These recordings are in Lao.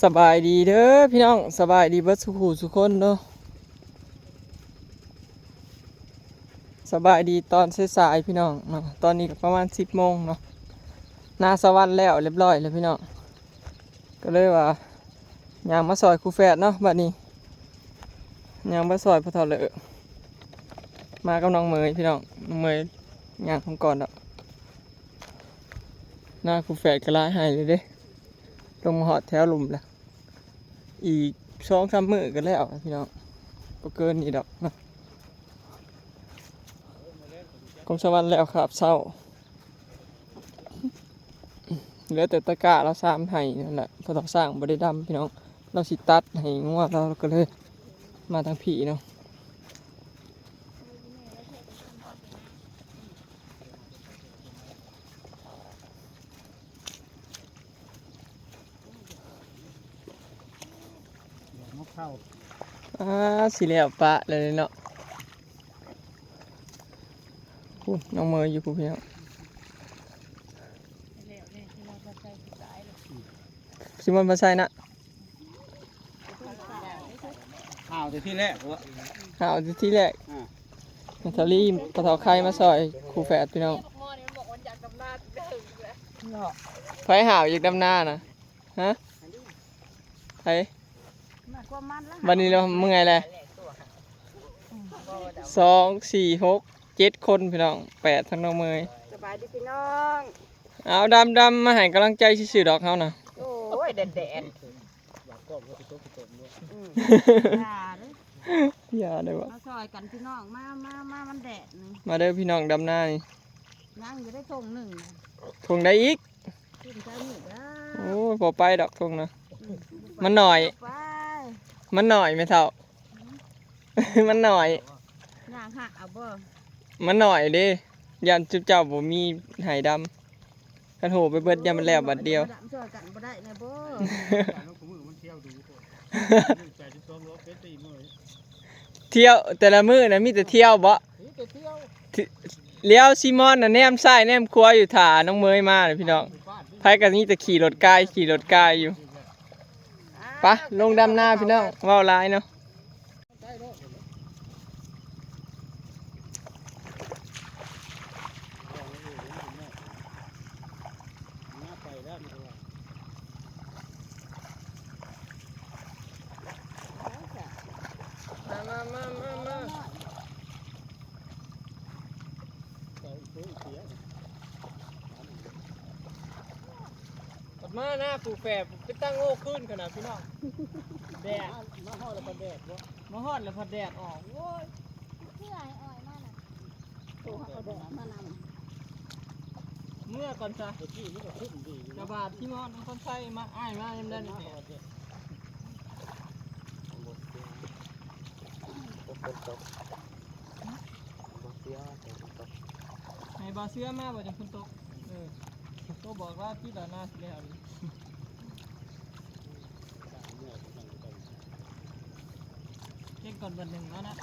ສະບາຍດີເດີພີ່ນ້ອງ ສະບາຍດີເບິດສູ່ຜູ້ສູ່ຄົນເນາະ ສະບາຍດີຕອນສາຍໆພີ່ນ້ອງເນາະ ຕອນນີ້ກໍປະມານສິບໂມງເນາະ ນາສະຫວັນແລ້ວລຽບຮ້ອຍແລ້ວພີ່ນ້ອງ ກໍເລີຍວ່າຍ່າງມາຊ່ອຍຄູ່ແຝດເນາະ ບັດນີ້ຍ່າງມາຊ່ອຍພໍ່ເຖົ້າເລີ ມາກັບນ້ອງເໝີຍພີ່ນ້ອງ ນ້ອງເໝີຍຍ່າງນຳກ່ອນດອກ ນາຄູ່ແຝດກໍຫຼາຍໄຮ່ເລີຍເດ້ ລົງມາຮອດແຖວລຸ່ມແລ້ວ ອີກສອງສາມມື້ກໍແລ້ວພີ່ນ້ອງ ບໍ່ເກີນນີ້ດອກເນາະ ຂອງສະຫວັນແລ້ວຄາບເຊົ້າ ເຫຼືອແຕ່ຕະກ້າລາວສາມໄຮ່ນັ້ນແຫຼະ ພໍ່ເຖົ້າຊ້າງບໍ່ໄດ້ດຳພີ່ນ້ອງ ລາວຊິຕັດໃຫ້ງົວລາວ ກໍເລີຍມາທາງພີ້ເນາະ. ອາ ຊິແລ້ວປະແລ້ວເນາະ ພຸ້ນ ນ້ອງເມີຍຢູ່ພຸ້ນພີ່ນ້ອງ ຊິມ່ວນບໍ່ໃສ່ນະ. ຫາວແຕ່ທີແລກ ຫາວແຕ່ທີແລກ ອາ ແມ່ເຖົ້າລີ ພໍ່ເຖົ້າໄຂ່ມາຊ່ອຍຄູ່ແຝດພີ່ນ້ອງ ໃຜຫາວຢາກດຳນານະ ຮະ ໃຜ ບັດນີ້ລາວເມື່ອຍແລ້ວ ສອງ ສີ່ ຫົກ ເຈັດຄົນພີ່ນ້ອງ ແປດທັງນ້ອງເມີຍ ສະບາຍດີພີ່ນ້ອງ ເອົາດຳໆ ມາໃຫ້ກຳລັງໃຈຊື່ໆດອກເຮົານະ ໂອ້ຍ ແດດໆ ອືມ ຢ່າເດີ ຢ່າເດີວະ ມາຊ່ອຍກັນພີ່ນ້ອງ ມາ ມາ ມາ ມັນແດດນີ້ ມາເດີພີ່ນ້ອງ ດຳນານີ້ ຍັງຢູ່ໄດ້ທົ່ງໜຶ່ງ ທົ່ງໃດອີກ ຂຶ້ນໃສ່ນີ້ເດີ ໂອ້ຍ ບໍ່ໄປດອກທົ່ງນະ ອືມ ມັນໜ້ອຍ ໄປ ມັນໜ້ອຍແມ່ເຖົ້າ ມັນໜ້ອຍ ຍ່າງຫາເອົາບໍ່ ມັນໜ້ອຍເດ້ ຢ້ານຈຸເຈົ້າບໍ່ມີໃຫ້ດຳ ຄັນໂຫໄປເບິດ ຢ້ານມັນແລ້ວບາດດຽວ ມາດຳຊ່ອຍກັນບໍ່ໄດ້ແນ່ບໍ່ ແປດສິບສອງໂລ ເປັນສີ່ມື້ ທ່ຽວ ແຕ່ລະມື້ນະມີແຕ່ທ່ຽວເບາະ ມີແຕ່ທ່ຽວ ຫຼຽວຊີມອນນະແນມຊ້າຍແນມຂວາຢູ່ຖ້ານ້ອງເມີຍມານະພີ່ນ້ອງ ໄຜກໍມີແຕ່ຂີ່ລົດກາຍ ຂີ່ລົດກາຍຢູ່ ປະ ລົງດຳນາພີ່ນ້ອງ ເວົ້າຫຼາຍເນາະ. ມາ ມາ ມາ ມາ ມາ. ບັດມານາຄູ່ແຝດໄປຕັ້ງໂອ້ຄືນຂະໜາດພີ່ນ້ອງ ແດດ ມາ ມາຮອດແລ້ວພັດແດດບໍ່ ມາຮອດແລ້ວພັດແດດອອກ ໂອ້ຍ ເພື່ອໃຫ້ອ້ອຍມານະ ໂທຫາເຂົາແດດມານຳ ເມື່ອກ່ອນຊະ ແຕ່ກີ້ມັນກໍຂຶ້ນດີຢູ່ ກະບາດທີ່ມອນນະຄອນໄຊມາ ອ້າຍມາຍາມໃດນີ້ ມາຮອດເດ້ ຝົນຕົກ ບໍ່ເສຍ ແຕ່ຝົນຕົກ ໃຫ້ບ່າວເສືອມາບໍ່ຈັ່ງຝົນຕົກ ເອີ ໂທບອກລາວຕິລະນາຊິແລ້ວນີ້ ເກັບກ່ອນບັດໜຶ່ງແລ້ວນະ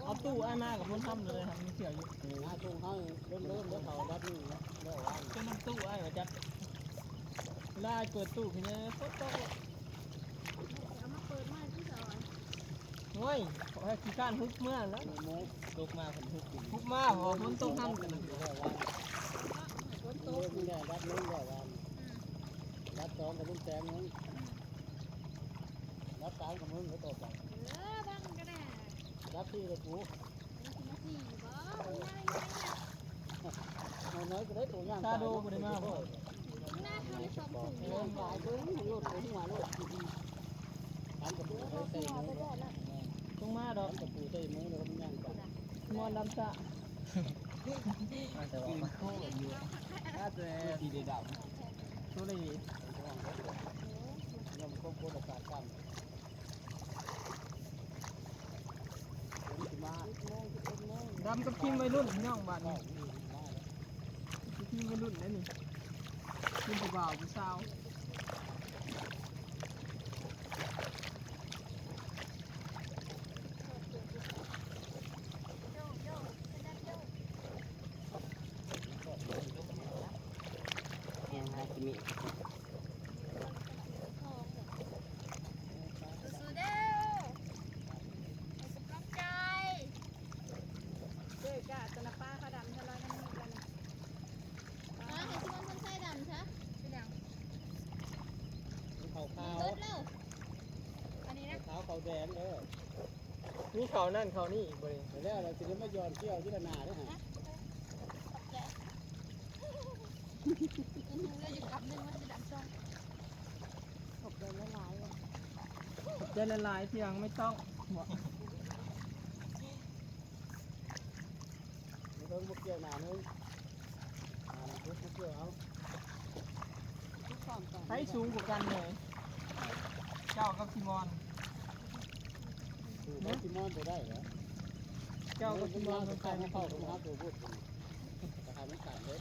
ເອົາຕູ້ອ້າຍມາກັບຄົນທຳເລີຍ ທຳມີເສື້ອຢູ່ ຫາສົ່ງໃຫ້ເລີ່ມໆ ໄດ້ເຂົ້າອັນດັບໜຶ່ງແລ້ວ ແລ້ວວ່າ ເປັນນຳຕູ້ອ້າຍວ່າຈັກ ລາຍເປີດຕູ້ຂຶ້ນເລີຍ ປົດຕອກ ເອົາມາເປີດໃໝ່ຄືສະອອຍ ໂອ້ຍ ຂໍໃຫ້ຂີ້ຄ້ານຮຸບເມືອແລ້ວ ໂມງຕົກມາເພິ່ນຮຸບ ຮຸບມາ ເພາະວ່າຝົນຕົກນຳກັນນະ ຝົນຕົກ ແດດດັບໜຶ່ງແລ້ວວ່າ ອືມ ດັບສອງກໍລຸງແສງໜຶ່ງ ອືມ ດັບສາມກໍມຶງກໍຕໍ່ໄປ ເອີ ບັງກໍໄດ້ ດັບສີ່ກໍກູ ມາສີ່ບໍ່ ມັນມາໄດ້ໄງນະ ນ້ອຍໆ ກໍໄດ້ໂຕຍ່າງ ຊາໂດບໍ່ໄດ້ມາບໍ່ ໜ້າເຮົາໄດ້ສອງໂຕ ເອີ ຕາຍເບິ່ງໂລດ ຫົວໂລດ ຕາມກະປູໃສ່ມື ຕ້ອງມາດອກ ຕາມກະປູໃສ່ມື ແລ້ວມັນຍ່າງໄປ ມອນດຳຊະ ແຕ່ວ່າມັນໂຄດຢູ່ ໜ້າຈະສີແດງ ໂຊເລ ຍາມຄົບຄົນອາກາດຊ້ຳ ດຳກັບທີມໄວລຸ້ນພີ່ນ້ອງ ບາດນີ້ທີມໄວລຸ້ນເດ້ນີ້ ທີມຜູ້ບ່າວຜູ້ສາວ. ແປງເດີ ມີເຂົ້ານັ້ນເຂົ້ານີ້ອີກບໍ່ນີ້ ແລ້ວລະຊິໄດ້ມາຢ່ອນກ່ຽວຢູ່ດ້ານໜ້າເດີຫັ້ນ. ຂອບໃຈຫຼາຍໆ ຂອບໃຈຫຼາຍໆ ທີ່ຍັງໄມ່ຕ້ອງ ເບິ່ງບໍ່ກ່ຽວໜ້າໜຶ່ງ ໜ້າໜຶ່ງເກັບບໍ່ກ່ຽວເອົາ. ໃຜສູງກວ່າກັນແດ່ ເຈົ້າກັບຊີມອນ? ສູ້ກັບຊີມອນບໍ່ໄດ້ແຫຼະ ເຈົ້າກັບຊີມອນມັນໃສ່ ເຂົ້າກັບມາໂຕບຸດ ກະຫາມັນສັ່ນເດ້.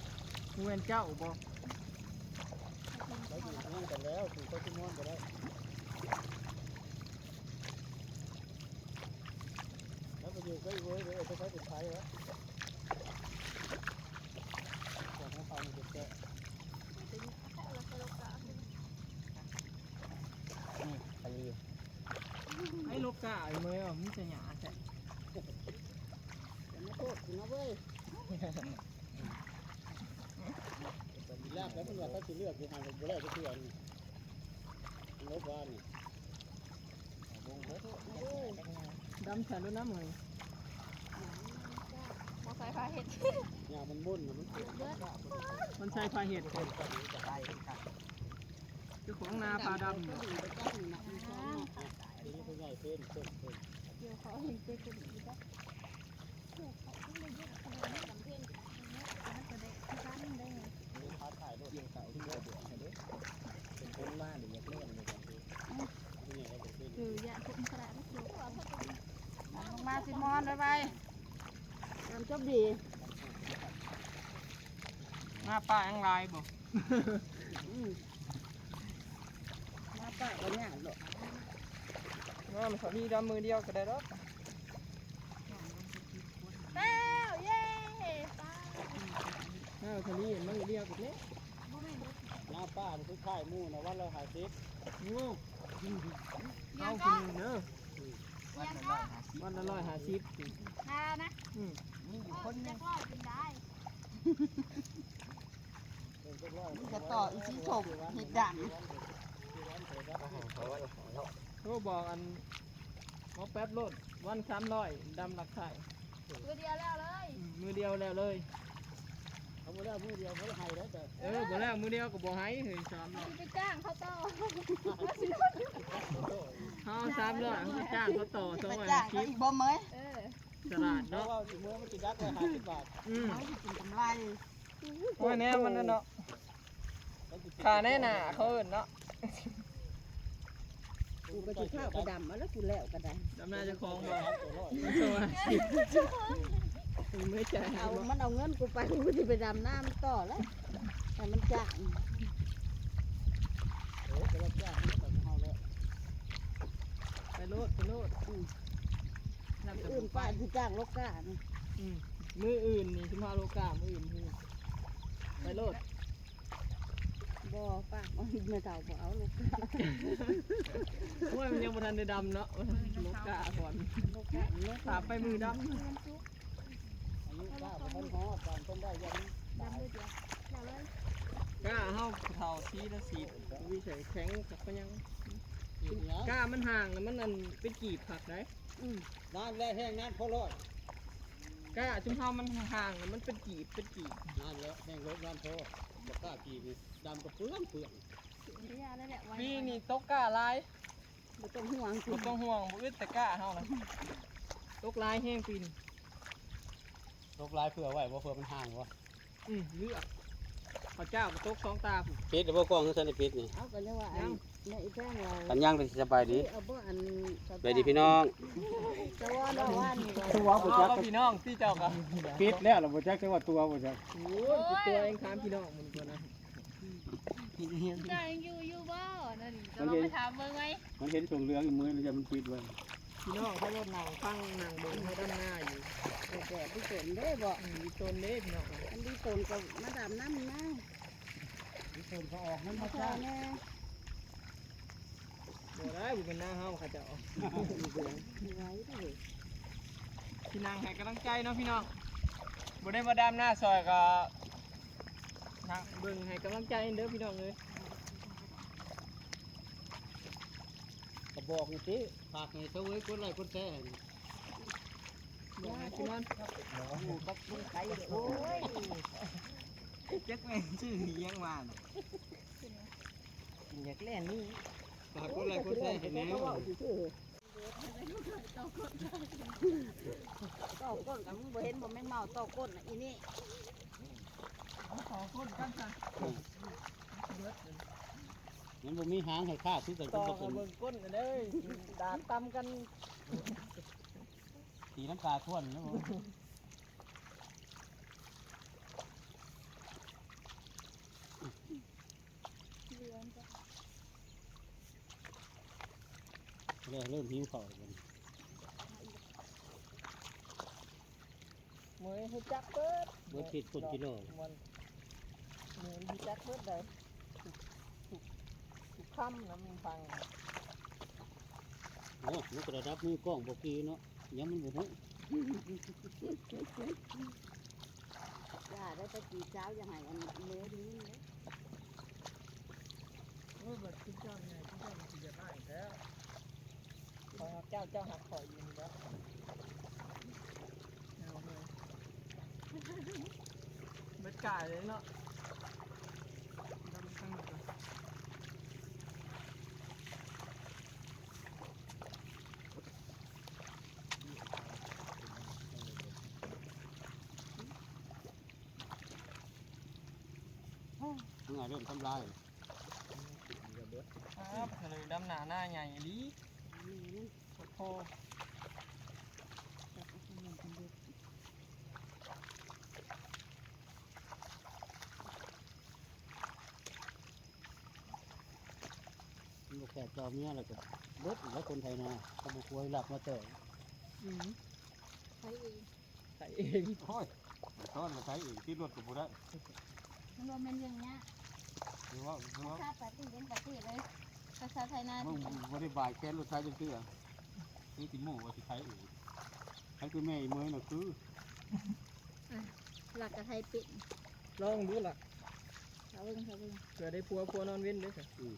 ບໍ່ແມ່ນເຈົ້າບໍ່? ເຂົາຢູ່ຮ່ວມກັນແລ້ວ ສູ້ກັບຊີມອນບໍ່ໄດ້. ແລ້ວໄປຢູ່ໃກ້ເວີຍເດີ ເຈົ້າໄປເປັນໃຜວະ ຂອງເຮົາເຂົ້າມັນແຈະ ນີ້ໄປຢູ່ ໄອ້ລົກກະໄອ້ເມີຍ ມີແຕ່ຫຍ້າແທ້ ຢ່າມາໂທດກູນະເວີຍ. ທີແລກແລ້ວເພິ່ນວ່າເຂົາຊິເລືອກຢູ່ຫັ້ນ ບໍ່ໄດ້ຈັກເທື່ອນີ້ ລົບວ່ານີ້ ດຳໃສ່ລົດນ້ຳເອີຍ ບໍ່ໃສ່ຜ້າເຮັດ ຫຍ້າມັນໝຸ່ນນະ ມັນ ມັນໃສ່ຜ້າເຮັດ ເຈົ້າຂອງນາພາດຳ ເປັນຜູ້ໃຫຍ່ເປັນ ເປັນ ເປັນ ກ່ຽວເຂົ້າເຫັນເປັນ ເປັນຄົນມານີ້ຢາກເລີນເລີຍ ຄືຢາກຄົນຂະໜາດນັ້ນ ລົງມາຊິມອນໄວໆ ຕາມຈົບດີ ໜ້າປ້າຍັງຫຼາຍບໍ່? ອືມ ໜ້າປ້າກໍຍາກດອກ ນ້ຳສາລີດຳມື້ດຽວກໍໄດ້ດອກ. ແລ້ວ ເຢ້ ປ້າ ເອົາທະລີມາດຽວກັນເດ້ ໜ້າປ້າມັນຄືຄ້າຍໝູ່ນະ ວັນລະຫ້າສິບ ໂອ້ ເອົາຄົນໜຶ່ງເດີ ວັນລະຮ້ອຍຫ້າສິບ ມາແລ້ວນະ ອືມ ມີຢູ່ຄົນໜຶ່ງ ຈັກຮ້ອຍກິນໄດ້ ມີແຕ່ຕໍ່ອີ່ສີສົມເຮັດດຳ ໂທບອກອັນ ໝໍແປັບໂລດ ວັນສາມຮ້ອຍ ດຳຫຼັກໄສ້ ມື້ດຽວແລ້ວເລີຍ ອືມ ມື້ດຽວແລ້ວເລີຍ ເອົາບໍ່ແລ້ວມື້ດຽວບໍ່ໄດ້ໃຫ້ແລ້ວ ເອີ ບໍ່ແລ້ວມື້ດຽວກໍບໍ່ໃຫ້ເຮີ້ຍ ສາມຮ້ອຍ ຊິໄປຈ້າງເຂົາຕໍ່ ເຮົາເອົາສາມຮ້ອຍ ເຮົາໄປຈ້າງເຂົາຕໍ່ ສອງຮ້ອຍຫ້າສິບ ໄປຈ້າງເຂົາອີກບໍ່ເມີຍ ເອີ ສະຫຼາດເນາະ ເພາະວ່າເມືອມັນຊິດັກໄວ້ຫ້າສິບບາດ ອືມ ເຮົາຊິກິນກຳໄລ ໂອ້ຍ ແນວມັນນັ້ນເນາະ ຂ້າແນ່ໜ້າເຂົາເອີ້ນເນາະ ກູກໍຊິຂ້າວໄປດຳເອົາແລ້ວ ກູແລ້ວກໍໄດ້ ດຳນາເຈົ້າຂອງບໍ່? ເມື່ອຍໃຈ ເອົາ ມັນເອົາເງິນກູໄປ ກູຊິໄປດຳນາມັນຕໍ່ແລ້ວ ໃຫ້ມັນຈ້າງ ເອີ ໄປຮັບຈ້າງມັນກໍເຮົາແລ້ວ ໄປໂລດ ໄປໂລດ ອືມ ມື້ອື່ນປ້າຊິຈ້າງລົກກ້ານີ້ ອືມ ມື້ອື່ນນີ້ຊິມາໂລກກ້າ ມື້ອື່ນ ໄປໂລດ ບໍ່ ປ້າ ແມ່ເຖົ້າບໍ່ເອົາລູກ ໂອ້ຍ ມັນຍັງບໍ່ທັນໄດ້ດຳເນາະ ລູກກ້າກ່ອນ ລູກກ້າ ຖ້າໄປມື້ດຳ ອາຍຸກ້າບໍ່ທັນຮອດ ບາງຄົນໄດ້ຍັງດຳເລີຍດຽວ ກ້າເຮົາເຖົ້າສີລະສີດ ວິໄສແຂງກໍຍັງ ກ້າມັນຫ່າງ ມັນອັນເປັນກີບຄັກໄດ໋ ອືມ ນັ້ນແຫຼະ ແຮງນັ້ນພໍຮ້ອຍ ກ້າຊຸມເຮົາມັນຫ່າງ ມັນເປັນກີບ ເປັນກີບ ນັ້ນແຫຼະ ແຮງລົບນ້ຳພໍ ບໍ່ກ້າກີບນີ້ ດຳກໍເປືອງ ເປືອງ ປີນີ້ຕົກກ້າຫຼາຍ ບໍ່ຕ້ອງຫ່ວງ ບໍ່ຕ້ອງຫ່ວງ ບໍ່ອຶດແຕ່ກ້າເຮົານະ ຕົກຫຼາຍແຮງປີນີ້ ຕົກຫຼາຍເພື່ອໄວ້ບໍ່ ເພື່ອມັນຫ່າງບໍ່? ອືມ ເລືອກ ເຂົາເຈົ້າກໍຕົກສອງຕາພຸ້ນ ປິດແລ້ວບໍ່ກ້ອງ ຄືທັນໄດ້ປິດນີ້ ເອົາ ກໍຍັງວ່າ ອັນ ຍັງ ແມ່ອີແພງວ່າ ຄັນຍັງກໍຊິສະບາຍດີ ເອີ ເອົາບໍ່ ອັນ ສະບາຍດີພີ່ນ້ອງ ສະວອນວ່າວ່ານີ້ ຄືວ່າບໍ່ຈັກ ພີ່ນ້ອງ ທີ່ເຈົ້າກໍ ປິດແລ້ວລະບໍ່ຈັກ ແຕ່ວ່າຕົວະບໍ່ຈັກ ໂອ້ຍ ຕົວະເອງ ຖາມພີ່ນ້ອງມັນກ່ອນນະ ເຈົ້າຍັງຢູ່ຢູ່ບໍ່? ນັ້ນ ກໍລອງໄປຖາມເບິ່ງໄວ້ ມັນເຫັນຖົງເຫຼືອງຢູ່ ມື້ນີ້ມັນປິດໄວ້ ພີ່ນ້ອງເຂົາລົດນັ່ງຟັງນັ່ງເບິ່ງເຮົາດຳນາຢູ່ ແຕ່ດີຕົນເດ້ບໍ່ ອືມ ດີຕົນເດ້ພີ່ນ້ອງ ມັນດີຕົນກໍມາດຳນຳນະ ດີຕົນກໍອອກເງິນມາຈ້າງ ບໍ່ໄດ້ ບໍ່ແມ່ນນາເຮົາ ເຂົາເຈົ້າ ໄວ້ເດີ ຊິນັ່ງໃຫ້ກຳລັງໃຈເນາະພີ່ນ້ອງ ບໍ່ໄດ້ມາດຳນາຊ່ອຍກໍນັ່ງເບິ່ງໃຫ້ກຳລັງໃຈເດີພີ່ນ້ອງເອີຍ ກໍ ບອກນີ້ຕິ ຝາກໃຫ້ເຊົາເອີຍ ກົດໄລກົດແຊໃຫ້ ບອກໃຫ້ຊິນອນ ໝູ່ກັບລຸງໄຄ ໂອ້ຍ ຈັກແມ່ນຊື່ຫຍັງວ່າ ກິນຢາກແລ່ນນີ້ ຝາກກົດໄລກົດແຊໃຫ້ແດ່. ເກົ້າກົ້ນກໍມຶງບໍ່ເຫັນບໍ່ແມ່ນເມົາຕໍ່ກົ້ນນະອີນີ້ ເອົາຕໍ່ກົ້ນກັນຊະ ມັນບໍ່ມີຫາງໃຫ້ຂ້າຄືກັນກັບບໍ່ເປັນ ເບິ່ງກົ້ນເດີ ດາດຕຳກັນ ຕີນ້ຳຕາຂ້ວນນະ. ເລີ່ມ ເລີ່ມຫິວເຂົ້າແລ້ວ ເໝີຍຮູ້ຈັກເບິດ ເບິດຜິດຄົນກິໂລ ເໝີຍຮູ້ຈັກເບິດໃດ ທຸກ ທຸກ ທຸກຄຳນະມີຟັງ. ໂອ້ ມັນກໍລະດັບມືກ້ອງບໍ່ກີ້ເນາະ ຍັງມັນບໍ່ຮູ້ ຢ່າໄດ້ໄປຈີບສາວ ຢ່າໃຫ້ອັນເມໄດ້ຍິນເດ້. ໂອ້ຍ ບັດຄືເຈົ້າໃຫຍ່ຄືເຈົ້າມັນຊິຢາກອ້າຍແທ້ ຂ້ອຍຮັກເຈົ້າ ເຈົ້າຮັກຂ້ອຍຢູ່ນີ້ແຫຼະ ເອົາເລີຍ ເບິດກາຍເລີຍເນາະ. ເມື່ອເລີ່ມທຳລາຍ ຄັບ ທະເລດຳໜ້າໜ້າໃຫຍ່ອີ່ຫຼີ ໂອ້ໂຫ. ມັນບໍ່ແຂກຕໍ່ເມຍແລ້ວກໍເບິດອີກແລ້ວ ຄົນໄຖນາ ເຂົາບໍ່ຄວຍລັກມາແຕ່ ອືມ ໄຖເອງ ໄຖເອງ ໂອ້ຍ ຕອນມາໄຖເອງ ຕິດລົດກໍບໍ່ໄດ້ ມັນບໍ່ແມ່ນເລື່ອງຍາກ ຄືວ່າ ຄືວ່າ ພາໄປຕີເປັນປາຕີເລີຍ ພາສາໄທນາ ບໍ່ໄດ້ບາຍແຂນລົດໄຖຈັກເທື່ອ ນີ້ຊິໂມ້ວ່າຊິໄຖເອງ ຄັນຄືແມ່ອີເມຍນະຄື ອາ ລັກກະໄທເປັນ ລອງດູລະ ຖ້າເບິ່ງ ຖ້າເບິ່ງ ເພື່ອໄດ້ຜົວ ຜົວນອນເວັນເດ້ ອືມ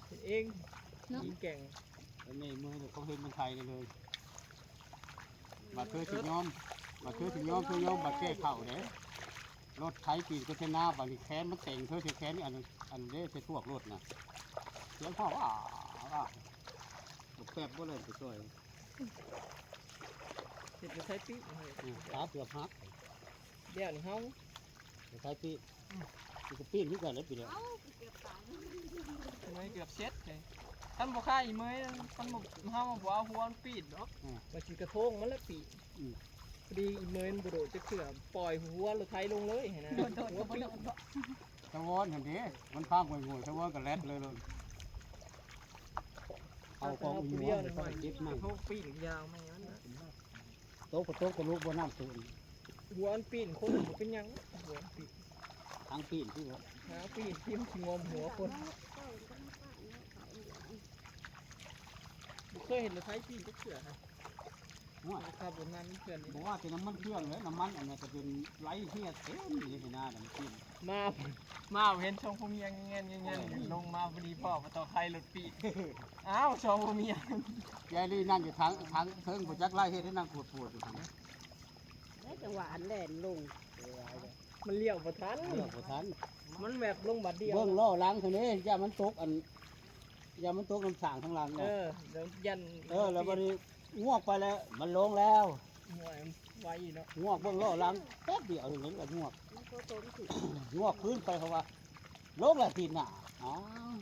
ເຮັດເອງ ເນາະ ຍິງແກ່ງ ອັນນີ້ມື້ນີ້ເຂົາເຮັດມັນໄທໄດ້ເລີຍ ບາດເທື່ອຊິຍອມ ບາດເທື່ອຊິຍອມ ເທື່ອຍອມ ບາດແກ້ເຂົ້າເດ້ ລົດໄຖປີນໄປໃສ່ນາ ບາດນີ້ແຂນມັນແຕ່ງເທື່ອໃສ່ແຂນ ອັນ ອັນເດ້ ໃສ່ທວກລົດນະ ສຽງຮ້ອງ ອ້າ ອ້າ ແປບບໍ່ແລ່ນໄປຊ່ອຍ ເຮັດຢູ່ໃສປີ ເອີ ຂາເກືອບຫັກ ດຽວນີ້ເຮົາ ໄປຂາຍປີກ ອືມ ມັນກໍປີນຄືກັນແຫຼະປີນີ້ ເອົ້າ ເກືອບຕາຍ ເມື່ອຍເກືອບເຊັດເລີຍ ຄັນບໍ່ຂາຍອີເມຍ ຄັນບໍ່ ເຮົາບໍ່ເອົາຫົວມັນປີນດອກ ອືມ ວ່າຊິກະໂທງມັນລະປີນ ອືມ ພໍດີອີເມຍມັນບໍ່ໂດດຈັກເທື່ອ ປ່ອຍຫົວລົດໄຖລົງເລີຍຫັ້ນນະ ໂດດ ໂດດກໍບໍ່ໂດດດອກ ສະວອນຫັ້ນເດ້ ມັນພາງຫ້ວຍໆ ສະວອນກໍແລ່ນເລີຍໂລດ ເອົາຂອງອີເມຍໄປເກັບໃໝ່ ກະໂທງປີນຍາວໃໝ່ນັ້ນນະ ຕົກກໍຕົກ ກໍລຸກບໍ່ນ້ຳສູນ ຫົວມັນປີນຄົນບໍ່ເປັນຫຍັງ ຫົວມັນປີນ ຫາງປີນຄືວ່າ ຫາງປີນທີ່ມັນຊິງອມຫົວຄົນ ບໍ່ເຄີຍເຫັນລົດໄຖປີນຈັກເທື່ອຫັ້ນ ໂອ້ຍ ຄັບລົດນ້ຳມັນເຖື່ອນນີ້ ບໍ່ວ່າແຕ່ນ້ຳມັນເຄື່ອງເລີຍ ນ້ຳມັນອັນນັ້ນກໍຈົນໄຫຼເຫຍເຕັມຢູ່ໃນນານະມັນປີນ ມາ ມາເຫັນສອງຜົວເມຍແງ່ນໆ ເອີ ລົງມາພໍດີພໍ້ບໍ່ຕ້ອງໄຄລົດປີນ ອ້າວ ສອງຜົວເມຍ ຍາຍລີ່ນັ່ງຢູ່ທາງ ທາງເທິງ ບໍ່ຈັກລາຍເຮັດໃຫ້ນັ່ງປວດໆຢູ່ຫັ້ນ ແລ້ວຈັງຫວະອັນແລ່ນລົງ ມັນລ້ຽວບໍ່ທັນ ລ້ຽວບໍ່ທັນ ມັນແວບລົງບາດດຽວ ເບິ່ງລໍ້ຫຼັງຫັ້ນເດ້ ຢ້ານມັນຕົກ ອັນ ຢ້ານມັນຕົກນ້ຳສ້າງທາງຫຼັງ ເອີ ນະ ແລ້ວຢ້ານ ເອີ ແລ້ວບັດນີ້ງວກໄປແລ້ວ ມັນລົງແລ້ວ ໂອ້ຍ ໄວເນາະ ງວກເບິ່ງລໍ້ຫຼັງແປັບດຽວເຫັນແລ້ວງວກ ມັນກໍຕົງຂຶ້ນ ງວກຄືນໄປ ເພາະວ່າລົງແລ້ວຕີນໜ້າ ອ້າວ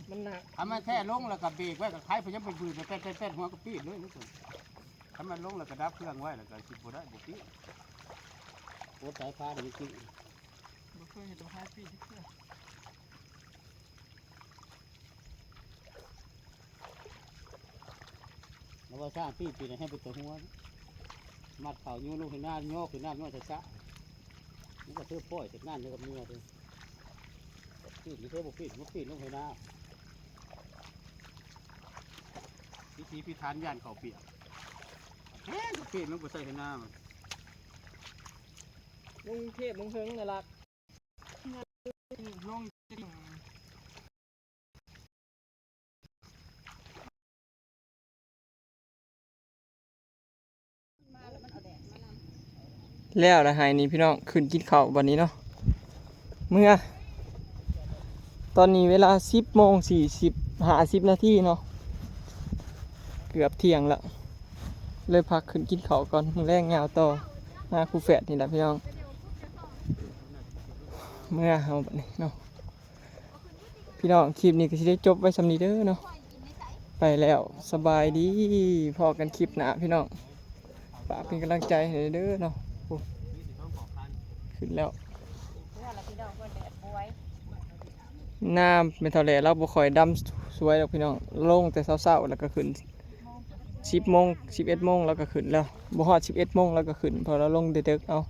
ມັນໜັກ ຄັນມັນແທ້ລົງແລ້ວກໍເບຣກໄວ້ ກໍໄຄ ພະຍາຍາມໄປບືດແຕ່ໆ ຫົວກໍປີດເລີຍ ຄັນມັນລົງແລ້ວກໍດັບເຄື່ອງໄວ້ ແລ້ວກໍຊິບໍ່ໄດ້ ບໍ່ປີ້ນ ກົດສາຍພານນີ້ມັນປີ້ນ ບໍ່ເຄີຍເຫັນລະພານປີ້ນຈັກເທື່ອ ລະວ່າຊ້າງປີ້ນ ປີ້ນໃຫ້ເປັນຕົວຫົວ ມັດເຂົ້າໂຍນລົງໃສ່ນ້ຳ ຍໍຂຶ້ນນ້ຳ ຍໍຊ້າໆ ມັນກໍຖືປ່ອຍເສັດນ້ຳໃນກັບເມືອເດີ ປີ້ນເດີ ບໍ່ປີ້ນ ມັນປີ້ນລົງໃສ່ນ້ຳ ພິຖີພິຖັນຢ້ານເຂົ້າປຽກ ແຮງກໍປີ້ນລົງໄປໃສ່ໃນນ້ຳ ລົງເທບລົງເທິງນະລັກ ລົງ ແລ້ວລະ ໄຮ່ນີ້ພີ່ນ້ອງ ຂຶ້ນກິນເຂົ້າບັດນີ້ເນາະ ເມືອ. ຕອນນີ້ເວລາສິບໂມງສີ່ສິບ ຫ້າສິບນາທີເນາະ ເກືອບທ່ຽງລະ ເລີຍພັກຂຶ້ນກິນເຂົ້າກ່ອນ ມື້ແລງຍາວຕໍ່ ຫາຄູແຝດນີ້ລະພີ່ນ້ອງ. ເມືອເຮົາບັດນີ້ເນາະ ພີ່ນ້ອງ ຄລິບນີ້ກໍຊິໄດ້ຈົບໄວ້ສ່ຳນີ້ເດີເນາະ ໄປແລ້ວ ສະບາຍດີ ພໍ້ກັນຄລິບໜ້າພີ່ນ້ອງ ຝາກເປັນກຳລັງໃຈໃຫ້ເດີເນາະ. ໂອ້ ຂຶ້ນແລ້ວ ເມືອລະພີ່ນ້ອງ ເພິ່ນແດດບວຍ ນາແມ່ເຖົ້າແຫຼລາວບໍ່ຄ່ອຍດຳສວຍດອກພີ່ນ້ອງ ລົງແຕ່ເຊົ້າໆ ແລ້ວກໍຂຶ້ນ ສິບໂມງ ສິບເອັດໂມງລາວກໍຂຶ້ນແລ້ວ ບໍ່ຮອດສິບເອັດໂມງລາວກໍຂຶ້ນ ເພາະລາວລົງແຕ່ເດິກເອົາ.